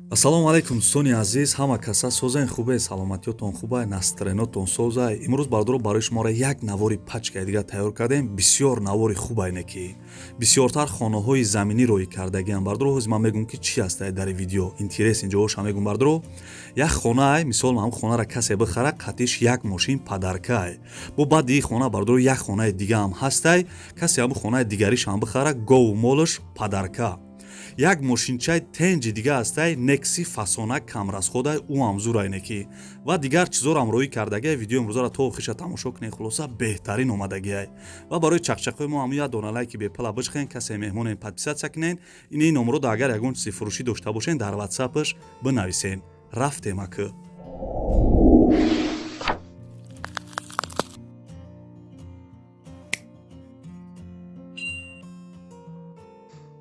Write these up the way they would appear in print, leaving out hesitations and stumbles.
Ассалому алайкум, дӯстони азиз, ҳама каса созен, хубе, саломатиётон хубай, настроениётон созай. Имрӯз, бардоро, барои шуморо як навори пачкаи дигар тайёр кардем. Бисёр навори хубай, не ки бисёртар хонаҳои заминӣ роӣ кардагиам. Бардоро, ҳозир ман мегӯм, ки чӣ ҳастай дар видео интерес инҷоҳоша мегӯм. Бардоро, як хонаай, мисол, ҳам хонара касе бихара, қатиш як мошин подаркай. Бо баъди хона, бардоро, як хонаи дигаам ҳастай, касе ҳамн хонаи дигаришам бихара, гову молаш подарка. Як мошинчаи тенҷи дига ҳастай, Некси фасона, камрасходай, ӯ ҳам зурайне ки ва дигар чизоро роӣ кардагиай. Видеои имрӯзаро то охиша тамошо кунед. Хулоса, беҳтарин омадагиай. Ва барои чақчақҳои мо ҳамн як дона лайки бепала бишхен, касе меҳмонен, подписаться кунен. Ини номрода агар ягон чизи фурӯшӣ дошта бошен, дар ватсапаш бинависен. Рафтем акы.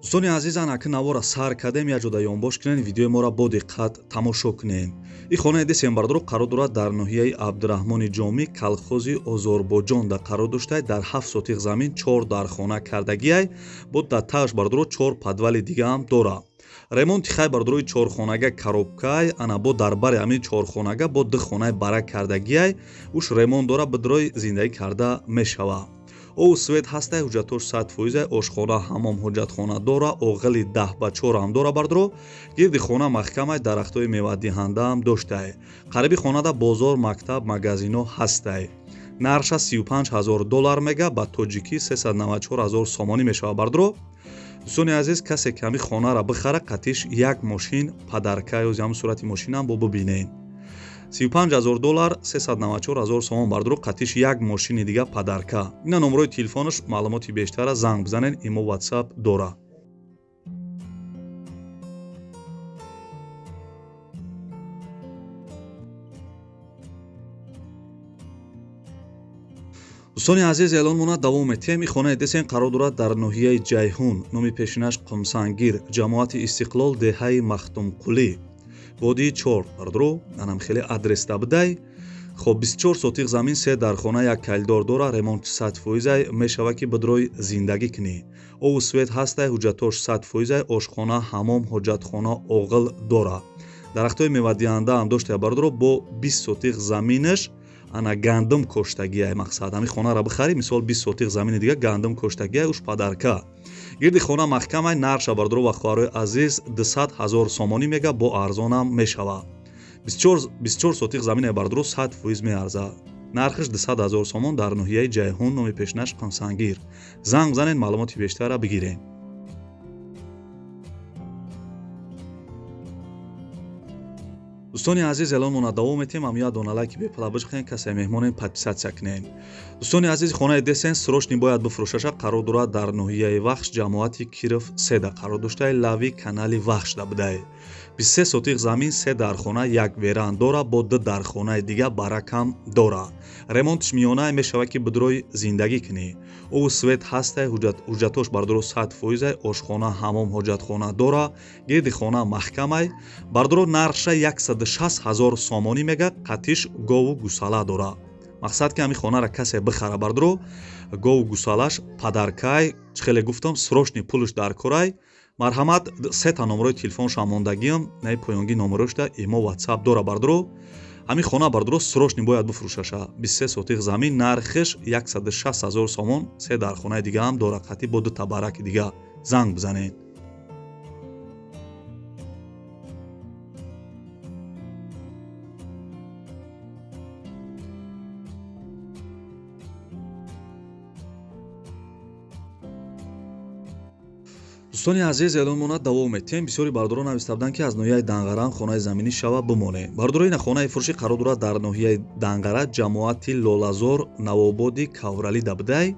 Дӯстони азиз, анаки навора сар кардем, як ҷода ёнбош кунен, видеои моро бо диққат тамошо кунен. Ин хонаи десем, бардоро, қарор дорад дар ноҳияи Абдураҳмони Ҷомӣ, колхози Озорбоҷонда қарор доштай. Дар 7 сотиқ замин чор дархона кардагиай, бо дар тааш, бардоро, чор подвали дигаам дора. Ремонти хай, бардорои чорхонага коробкай. Ана, бо дар бари ҳамин чорхонага бо ду хонаи барак кардагиай, уш ремонт дора, бидрои зиндагӣ карда мешавад. Обу свет ҳастай, ҳуҷҷатош 100%, ошхона, ҳамом, ҳоҷатхона дора, оғили 10 ба 4 ҳам дора. Бардоро, гирди хона маҳкамай, дарахтҳои мевадиҳандаам доштай. Қариби хонада бозор, мактаб, магазино ҳастай. Нархша 35 000 доллар мега, ба тоҷикӣ 394 ҳазор сомонӣ мешавад. Бардоро, дӯстони азиз, касе ки ҳамин хонара бихара, қатиш як мошин подарка. Ёзи ҳамн сурати мошинам бо бибинед. 35 000 доллар, 394 ҳазор сомон, бардоро, қатиш як мошини дига подарка. Ина номрои телефонаш, маълумоти бештара занг бизанед, имо, ватсап дора. Дӯстони азиз, эълонмона давом метиҳем. Ин хонаи десен қарор дорад дар ноҳияи Ҷайҳун, номи пешинаш Қумсангир, ҷамоати Истиқлол, деҳаи Махтумқулӣ, водии чор. Бардоро, анам хеле адреста бидай. Хоб, 24 сотиқ замин, се дархона, як калидор дора, ремонт 100%, мешава ки бидрой зиндагӣ кунӣ. Обу свет ҳастай, ҳуҷҷатош 100%, ошхона, ҳамом, ҳоҷатхона, оғил дора, дарахтҳои мевадиҳандаам доштая. Бардоро, бо 20 сотиқ заминаш ана гандум коштагиай. Мақсад, ҳамин хонара бихарӣ, мисол, 20 сотиқ замини дига гандум коштагиай, уш подарка. Гирди хона маҳкамай. Нархша, бардоро ва хоҳарои азиз, 200 000 сомонӣ мега, бо арзонам мешава. 24 сотиқ замине, бардоро, 100% меарза. Нархаш 200 000 сомон, дар ноҳияи Ҷайҳун, номи пешинаш Қансангир. Занг бизанед, маълумоти бештарра бигиред. Дӯстони азиз, эълонмона давом метиҳем. Ам як дона лайки бепала бижхен, касе меҳмонем, подписаться кунем. Дӯстони азиз, хонаи десен срочно бояд бифурӯшаша, қарор дорад дар ноҳияи Вахш, ҷамоати Киров седа қарор доштаи, лави канали Вахшда будай. 23 сотиқ замин, се дархона, як веран дора, бо ду дархонаи дига баракам дора. Ремонтш миёнае, мешавад ки бидрой зиндагӣ кунӣ. Обу свет ҳастай, ҳуҷҷатош, бардоро, 100%, ошхона, ҳамом, ҳоҷатхона дора, гирди хона маҳкамай. Бардоро, нархша 160 000 сомонӣ мега, қатиш гову гусала дора. Мақсад, ки ҳамин хонара касе бихара, бардоро, гову гусалаш подаркай. Чӣ хеле гуфтам, срочно пулш дар корай, марҳамат. Сета номерои телефоншам мондагиам, наи поёнгӣ номерошда имо, ватсап дора. Бардоро, ҳамин хона, бардоро, срочно бояд бифурӯшаша. 23 сотиқ замин, нархиш 160 000 сомон, се дархонаи дигаам дора, қатӣ бо дута бараки дига. Занг бизанед. Дӯстони азиз, эълонмона давом метиҳем. Бисёри бардорон нависта буданд, ки аз ноҳияи Данғарам хонаи заминӣ шава, бимоне. Бардоро, ина хонаи фурӯшӣ қарор дорад дар ноҳияи Данғара, ҷамоати Лолазор, Навободи Кавралида будай.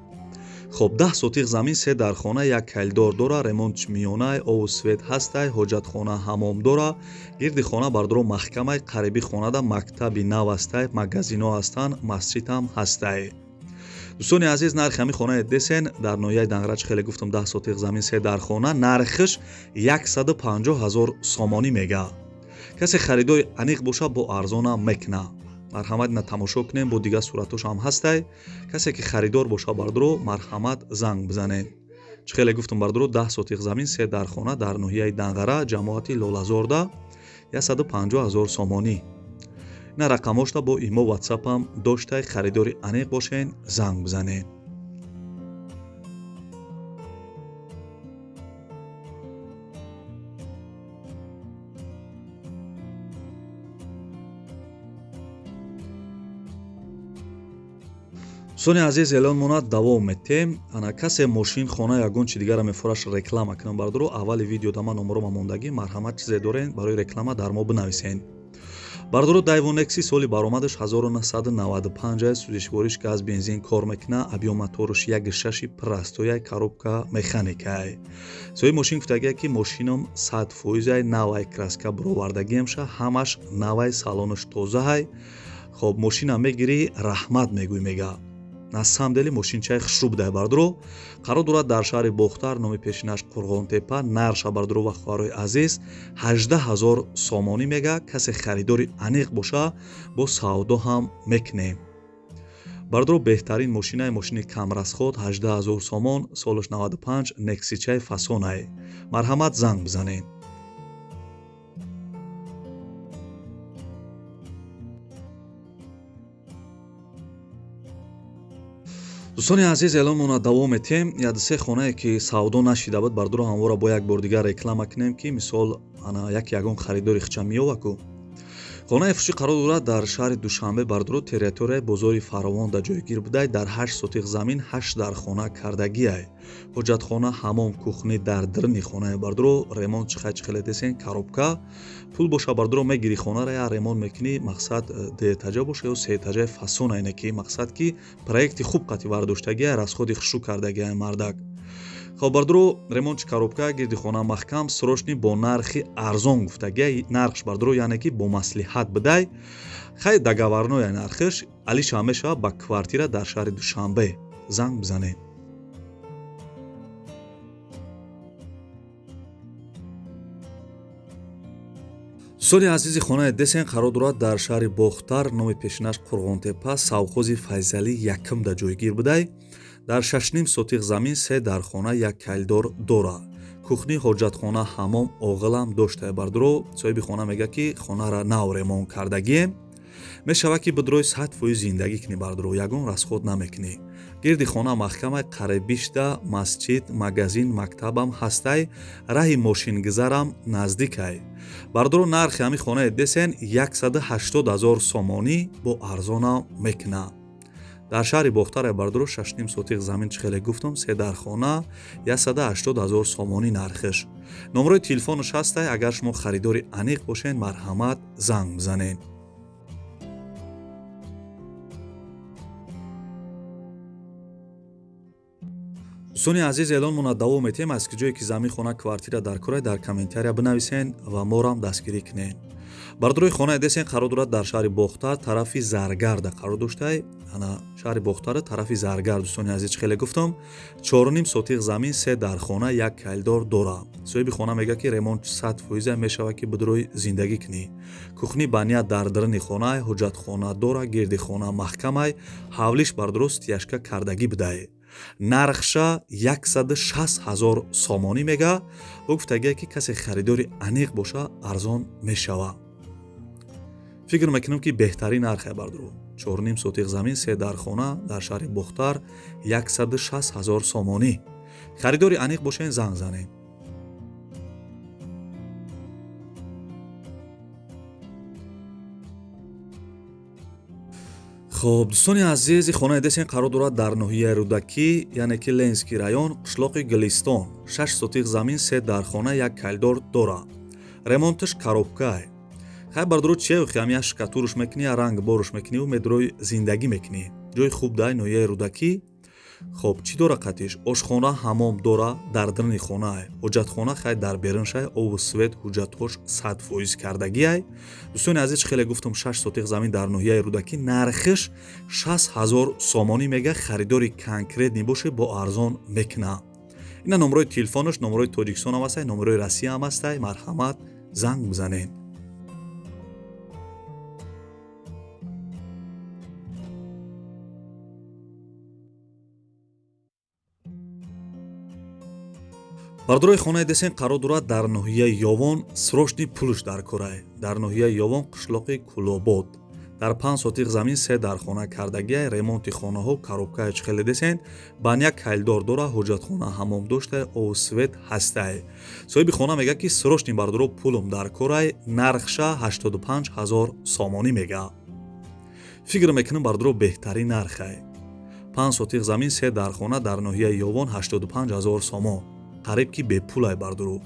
Хоб, 10 сотиқ замин, се дархона, як калидор дора, ремонтш миёнай, обу свет ҳастай, ҳоҷатхона, ҳамом дора, гирди хона, бардоро, маҳкамай. Қариби хонада мактаби нав ҳастай, магазино ҳастанд, масҷидам ҳастай. Дӯстони азиз, нархи ҳамин хонаи десен дар ноҳияи Данғара, чӣ хеле гуфтам, 10 сотиқ замин, се дархона, нархиш 150 000 сомонӣ мега. Касе харидори аниқ боша, бо арзонам мекуна. Марҳамат, ина тамошо кунем, бо дигар суратошам ҳастай. Касе ки харидор боша, бардоро, марҳамат, занг бизанед. Чӣ хеле гуфтум бардоро, 10 сотиқ замин, се дархона дар ноҳияи Данғара, ҷамоати Лолазорда, 150 000 сомонӣ. Ина рақамошта бо имо ватсапам доштай, харидори аниқ бошен, занг бизанед. Дӯстони азиз, эълон монад, давом метем. Ана касе мошин, хона, ягон чи дигара мефураш реклама кунам бардоро, аввали видео дама номерома мондагӣ, марҳамат, чизе дорен барои реклама дар мо бинависен. Бардоро, Дайвон Некси соли баромадаш 1995, сӯзишвориш газ, бензин кор мекуна, объём моторш 1.6, простояй, коробка механикай. Соҳиби мошин гуфтагия, ки мошином 100%, навай, краска бировардагиамша, ҳамаш навай, салонаш тозаҳай. Хоб, мошина мегирӣ, раҳмат мегӯй, мега. На самом деле мошинчаи хушрӯ будай бардоро. Қарор дорад дар шаҳри Бохтар, номи пешинаш Қурғонтепа. Нарша бардоро ва хоҳарои азиз 18 000 сомонӣ мега. Касе харидори аниқ боша, бо савдо ҳам мекунем. Бардоро, беҳтарин мошинай, мошини камрасход, 18 000 сомон, солаш 95, нексичаи фасонай. Марҳамат, занг бизанед. Дӯстони азиз, эълонмона давом метем. Як се хонае ки савдо нашида буд бардоро, ҳамвора бо як бор дигар реклама кунем, ки мисол ана як ягон харидори хича меёваку. Хонаи фурӯшӣ қарор дорад дар шаҳри Душанбе бардоро, территорияи бозори Фаровон да ҷойгир будай. Дар 8 сотиқ замин, 8 дархона кардагиай. Ҳоҷатхона, ҳамом, кухни дар даруни хонаи бардоро. Ремонт чихай чихеле десен, коробка. Пул боша бардоро, мегири хонара, я ремонт мекунӣ, мақсад дуэтажа боша ё сеэтажаи фасона, ине ки мақсад ки проекти хуб қати вардоштагиай, расходи хушрӯ кардагиай мардак. Хоб бардоро, ремонтчи коробка, гирди хона маҳкам, срочный, бо нархи арзон гуфтагиай. Нархш бардоро, яъне ки бо маслиҳат бидай, хай, договорной нархш алиша мешавад. Ба квартира дар шаҳри Душанбе занг бизанед. Дӯстони азизи, хонаи десен қарор дорад дар шаҳри Бохтар, номи пешинаш Қурғонтепа, совхози Файзалӣ якум да ҷойгир будай. Дар 6,5 сотиқ замин, се дархона, як калидор дора. Кухни, ҳоҷатхона, ҳамом, оғилам доштае бардоро. Соҳиби хона мегӯяд, ки хонара нав ремонт кардагием, мешавад ки бидрои 100% зиндагӣ кунӣ бардоро, ягон расход намекунӣ. Гирди хона маҳкамай, қарибишта масҷид, магазин, мактабам ҳастай, раҳи мошингузарам наздикай. Бардоро, нархи ҳамин хонаи десен 180 000 сомонӣ, бо арзонам мекунад. Дар шаҳри Бохтар бардоро, 6,5 сотиқ замин, чӣ хеле гуфтум, се дархона, 180 000 сомонӣ нархиш. Номерои телефонаш ҳастай, агар шумо харидори аниқ бошед, марҳамат, занг бизанед. Дӯстони азиз, эълонмона давом метем. Аз ҷое ки замин, хона, квартира дар кора, дар комментария бинависен ва морам дастгирӣ кунед. Бардорои, хонаи десен қарор дорад дар шаҳри Бохтар, тарафи Заргарда қарор доштай. Ана шаҳри Бохтара, тарафи Заргар. Дӯстони азиз, чӣ хеле гуфтам, 4,5 сотиқ замин, се дархона, як калидор дора. Соҳиби хона мегӯяд, ки ремонт 100%, мешавад ки бидрои зиндагӣ кунӣ. Кухни баня дар даруни хона, ҳоҷатхона дора, гирди хона маҳкамай, ҳавлиш бардоро стяжка кардагӣ будай. Нархша 160 000 сомонӣ мега. Бо гуфтагие, ки касе харидори аниқ боша, арзон мешава. Фикр мекунам, ки беҳтарин нархе бардоро. 4,5 сотиқ замин, се дархона дар шаҳри Бохтар, 160 000 сомонӣ. Харидори аниқ бошен, занг занед. Хоб, дӯстони азизи, хонаи десен қарор дорад дар ноҳияи Рӯдакӣ, яъне ки Ленинский район, қишлоқи Гулистон. 6 сотиқ замин, се дархона, як калидор дора. Ремонташ коробкай. Хай бардоро, чие хам, я штукатурш мекунӣ, я ранг боруш мекунӣ, медрои зиндагӣ мекунӣ. Ҷои хуб дай ноҳияи Рӯдакӣ. Хоб, чӣ дора қатиш? Ошхона, ҳамом дора дар даруни хонае, ҳоҷатхона хай дар беруншай, обу свет, ҳуҷҷатҳош 100% кардагиай. Дӯстони азиз, хеле гуфтум, 6 сотиқ замин дар ноҳияи Рӯдакӣ, нархиш 60 000 сомонӣ мега. Харидори конкретный боше, бо арзон мекуна. Ина номерои телефонаш, номерои Тоҷикистон ҳам ҳастай, номерои Россия ҳам ҳастай, марҳамат, занг бизанед. Бардорои хонаи десен қарор дорад дар ноҳияи Ёвон, срочный пулш дар корай. Дар ноҳияи Ёвон, қишлоқи Кулобод. Дар 5 сотиқ замин 3 дархона кардагиай, ремонти хонаҳо, коробкаи чихеле десен, баня кайлдор дора, ҳоҷатхона, ҳамом доштай, обу свет ҳастай. Соҳиби хона мега ки срочный бардоро пулум дар корай, нархша 85 ҳазор сомонӣ мега. Фикр мекунам бардоро беҳтарин нархай. 5 сотиқ замин 3 дархона дар ноҳияи Ёвон 85 ҳазор сомон. Қариб ки бепулай бардоро.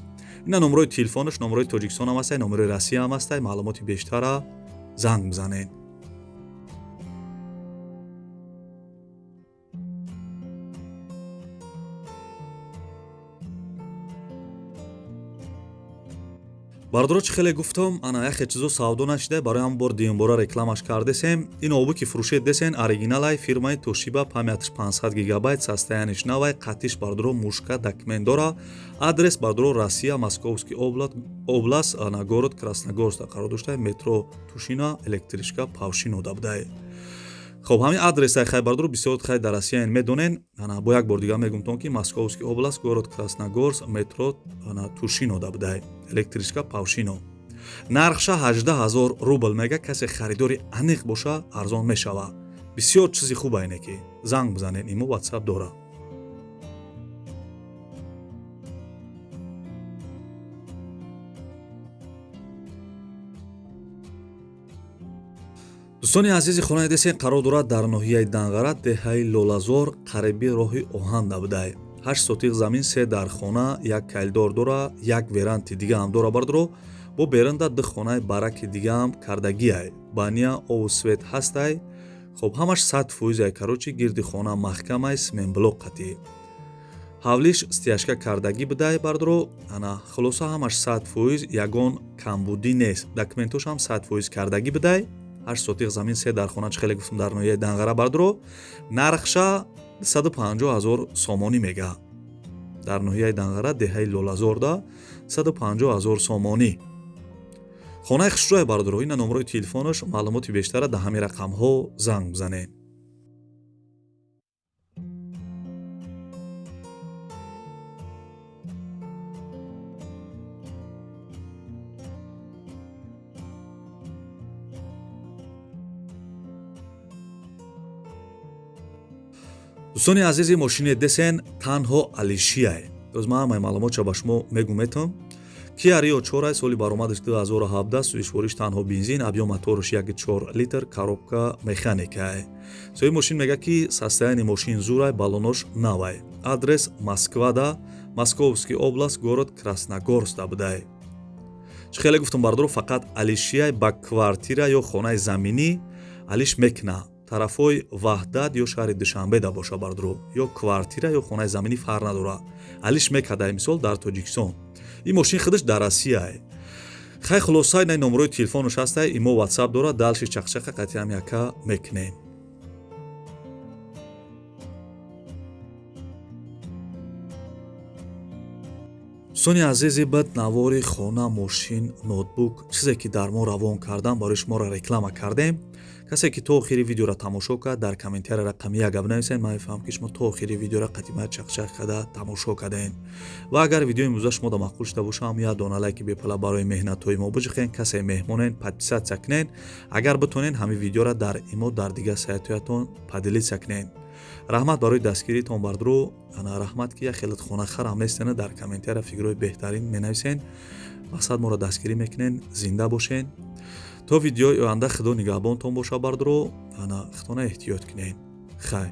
Ина номерои телефонаш, номерои Тоҷикистон ҳам ҳастай, номерои Россия ҳам ҳастай, маълумоти бештара занг бизанед. Бардоро чӣ хеле гуфтам, ана яхе чизо савдо нашида, барои ҳам бор дуюмбора рекламаш кардесем. Ин обу ки фурӯшед десен оригиналай фирмаи Toshiba, памятш 500 гигабайт, состояниш навай, қатиш бардоро мушка документ дора. Адрес бардоро Россия, Московский област, ана город Красногорск қарор дошта, метро Тушина, электричка Павшино дабдай. Хоб, ҳамин адресай хай бардоро бисёр хай дар Россия медонен. Ана бо як бор дига мегумтон ки Московский област, город Красногорск, метро ана Тушино дабдай, электричка Павшино. Нархша 18 ҳазор рубл мега, касе харидори аниқ боша арзон мешава. Бисёр чизи хуб айне ки занг бизанед, имо WhatsApp дора. Дӯстони азизи хонаи десен қарор дорад дар ноҳияи Данғара, деҳаи Лолазор, қариби роҳи оҳан набудай. 8 сотиқ замин, 3 дархона, як кайлдор дора, як веранти дига ҳам дора бардоро. Бо беранда 2 хонаи бараки дига ҳам кардагиай. Баня, обу свет ҳастай. Хоб, ҳамаш 100% ай, короче, гирди хона маҳкамай, сменблок қатӣ. Ҳавлиш стяжка кардагӣ будай бардоро. Ана хулоса ҳамаш 100%, ягон камбудӣ нест. Документош ҳам 100% кардагӣ будай. 8 сотиқ замин, 3 дархона, чӣ хеле гуфтам, дар ноҳияи Данғара бардоро. Нархша 150 ҳазор сомонӣ мега. Дар ноҳияи Данғара, деҳаи Лолазорда 150 ҳазор сомонӣ. Хонаи хушрӯй бардоро. Ина номерои телефонаш, маълумоти бештара дар ҳамин рақамҳо занг бизанед. Дӯстони азизи, мошини десен танҳо алишияй. Боз ман ҳамаи маълумотша ба шумо мегӯметам. Kia Rio 4 соли баромадаш 2017, сӯзишвориш танҳо бензин, объём мотораш 1,4 литр, коробка механикай. Соҳиби мошин мега ки состояние мошин зурай, баллонош навай. Адрес Москвада, Московский област, город Красногорск будай. Чӣ хеле гуфтам бардоро, фақат алишияй ба квартира ё хонаи заминӣ алиш мекуна. Тарафҳои Ваҳдат ё шаҳри Душанбе да боша бардоро, ё квартира ё хонаи заминӣ фарқ надора. Алиш мекардай мисол дар Тоҷикистон. Ин мошин худаш дар Россияй. Хай хулосаи най номерои телефонаш ҳастай, имо WhatsApp дора, дальше чақчақа қатъиам яка мекунем. Дӯстони азизи, бад навори хона, мошин, ноутбук, чизе ки дар мо равон кардан, барои шуморо реклама кардем. Касе ки то охири видеоро тамошо кард, дар комментария рақами 1 гап нависед, ман мефаҳмам ки шумо то охири видеоро қатима чақчақ карда тамошо кардем. Ва агар видеои имрӯза шумо да маъқул шуда боша, ҳам як дона лайки бепала барои меҳнатҳои мо биҷиқен, касе меҳмонен, подписаться кунед. Агар битонед, ҳамин видеоро дар имо, дар дигар сайтҳоятон поделиться кунед. Раҳмат барои дастгиритон бардоро. Ана раҳмат ки як хелат хонахарам нестена, дар комментария фикрҳои беҳтарин менависен. Мақсад моро дастгирӣ мекунен, зинда бошен. То видеои оянда худо нигаҳбонтон боша бардоро. Ана худтона эҳтиёт кунед. Хайр.